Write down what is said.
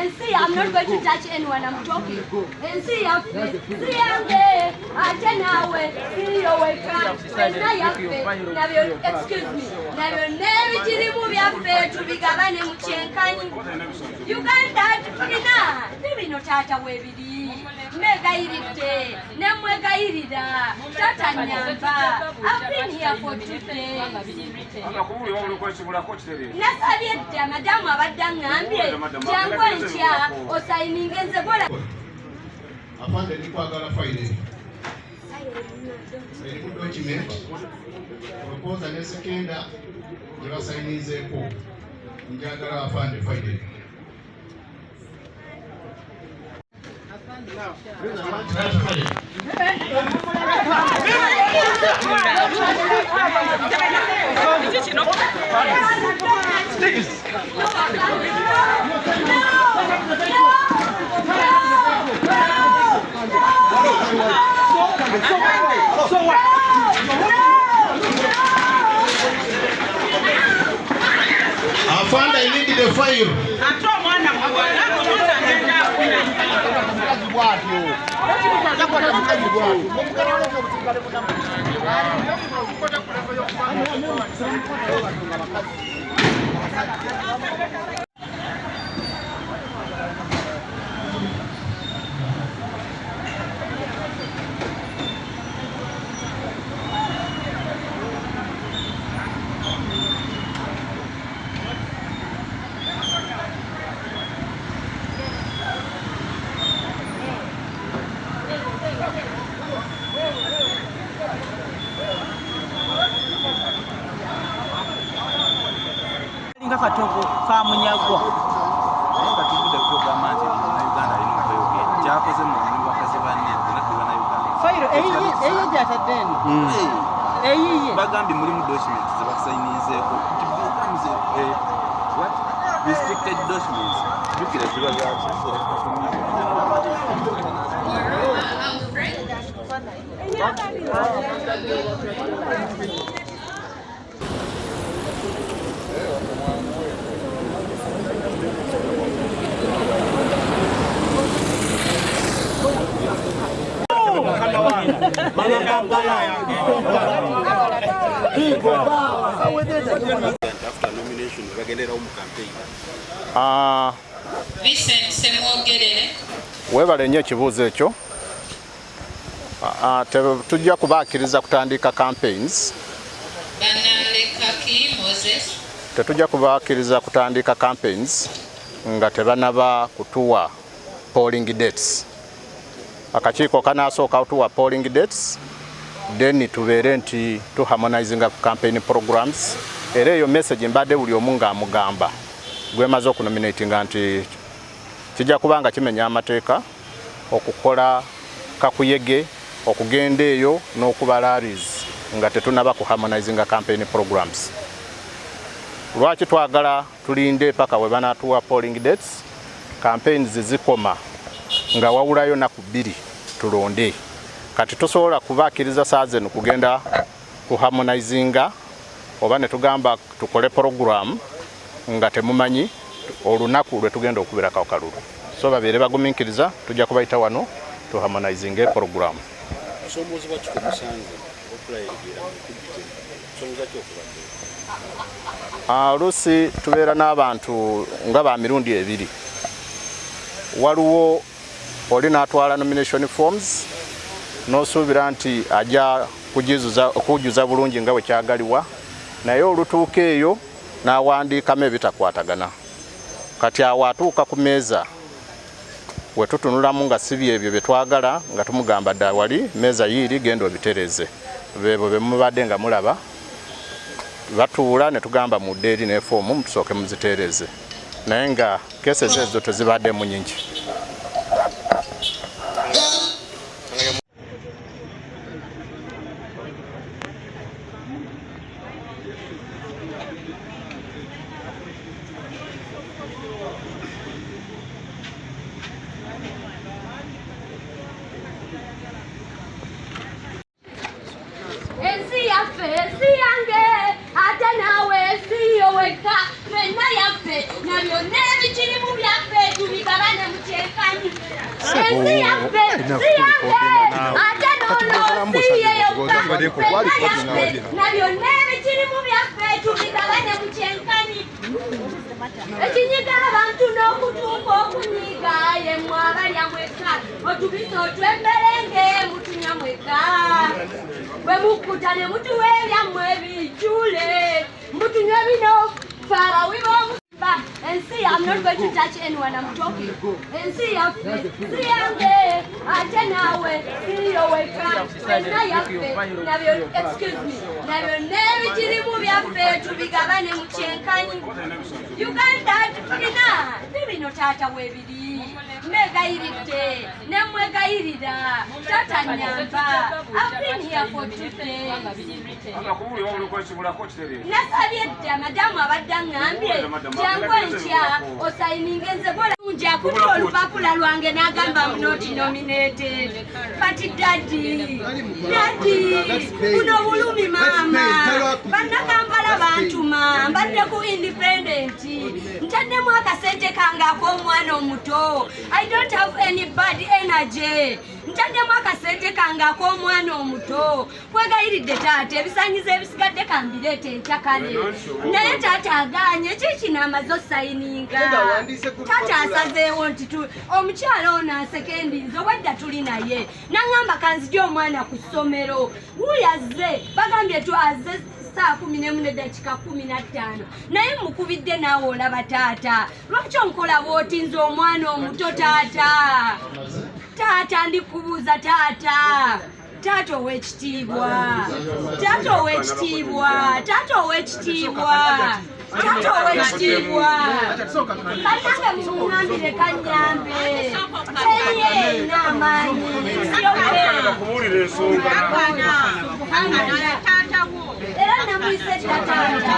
Ensi, I'm not going to touch anyone, I'm talking. Ensi yaffe si yange, ate naawe siyo weka, fenna yaffe. Nabyo, excuse me, nabyo n'ebikirimu byaffe, tubigabane mu kyenkanyi. Uganda tulina bibino, taata, weebiri. Mwegayiridde nemwegayirira, taata nyamba. I've been here for 2 days. Nasabye dda, madamu abadde aŋŋambye jangu enkya osayininge, nze gola. Afande, ndikwagala fayiro eyo erimu document proposer ne seconder gye basayinizeeko. Njagala, afande, fayiro eyo. That file. Afande, I need the file. Ate omwana muwala, omwana agenda akula. Mukazi bwatyo takwata mukazi bwatyo omugana waleka obusigale bunamu. Nga katogo kamunyagwa. Naye nga tuvudde kugamba nti Munnayuganda alina okweyogera kyakoze mu bakazi banne, fena tuli Bannayuganda. Fayiro eyiye gyatadde eno eyiye. Bagambye mulimu documents zebasayininzeeko nti becomes what, restricted documents, jjukira ziba zaki. After nomination bagenderawo mu campaign? Ah, Vincent Semwogerere. Weebale nnyo ekibuuzo ekyo. Ah, tujja kubakkiriza kutandika campaigns. Banalekaki Moses. Tetujja kubakkiriza kutandika campaigns nga tebanaba kutuwa polling dates. Akakiiko kanasooka kutuwa polling dates, then tubeere nti tuharmonizinga campaign programs. Era eyo message mbadde buli omu ng'amugamba gwemaze okunominatinga nti kijja kuba nga kimenya amateeka okukola kakuyege okugenda eyo n'okuba rallies nga tetunaba kuharmonizinga campaign programs. Lwaki twagala tulinde paka we banatuwa polling dates? Campaigns zikoma nga wawulayo naku 2 tulonde. Kati tosobola kubakkiriza saa zeno kugenda kuharmonizinga oba ne tugamba tukole program nga temumanyi olunaku lwe tugenda okubirako akalulu. So babeere bagumiikiriza, tujja kubayita wano tuharmonizinge program. Kusoomoozebwa ki kwemusanze okulayirira mu kujjuza? Kusomooza ki okubadde? Oluusi tubeera n'abantu nga ba mirundi ebiri. Waliwo oli n'atwala nomination forms n'osuubira nti ajja kujjuza bulungi nga bwe kyagaliwa, naye olutuuka eyo n'awandiikamu ebitakwatagana. Kati awo atuuka ku meeza we tutunulamu nga si byebyo bye twagala, nga tumugamba dda wali meeza yiiri, genda obitereeze. Beebo be mubadde nga mulaba batuula ne tugamba mudde eri ne foomu mutusooke muzitereeze, naye nga cases ezo tezibaddemu nyingi. Ensi yaffe ensi yange, ate naawe ensi yo wekka, ffenna yaffe, na byonna ebikirimu byaffe, tubigabane. Ensi yaffe si yange, ate n'ono si ye yokka. Ffenna yaffe, na byonna ebikirimu byaffe, tubigabane mu kyenkanyi. Ekinyiga abantu n'okutuuka okunyiga, ye mmwe abalya mwekka, otubisa otwemberenge mutunywa mwekka. Bwe mukkuta ne mutuwa ebyammwe bijjule, mutunywe bino ffe abawi b'omusimba. Ensi, I'm not going to touch anyone, I'm talking. Ensi yaffe si yange, ate naawe siyo wekka, ffenna yaffe, nabyo, excuse me, na byonna ebikirimu byaffe, tubigabane mu kyenkanyi. Uganda tulina bibino, taata, weebiri. Mbegayiridde nemwegayirira, taata, nyamba. I've been here for 2 days. Nasabye dda madamu, abadde aŋŋambye jangu enkya osayininge. Nze nje akutte olupapula lwange n'agamba, "I'm not nominated." But daddy, daddy, buno bulumi maama. Bannakampala bantuma, mbadde ku independent, ntaddemu akasente kange ak'omwana omuto. I don't have any bad energy. Ntaddemu akasente kange ak'omwana omuto. Kwegayiridde taata, ebisanyizo ebisigadde kambireete enkya. Kale naye taata aganye. Kikino amaze osayininga, taata asazeewo nti omukyala ono asekendinze. Obwedda tuli naye, naŋŋamba kanzije omwana ku ssomero. Wuuyo azze, bagambye tu azze saa 11:15, naye mukubidde naawe olaba. Taata, lwaki onkola bw'oti nze omwana omuto? Taata, taata, ndikubuuza taata, taata ow'ekitiibwa, taata ow'ekitiibwa, taata ow'ekitiibwa, taata ow'ekitiibwa, bannange mumuŋambire kanyambe, teriyo erina amaanyi. Kubuulira ensonga. Era namuyise dda taata.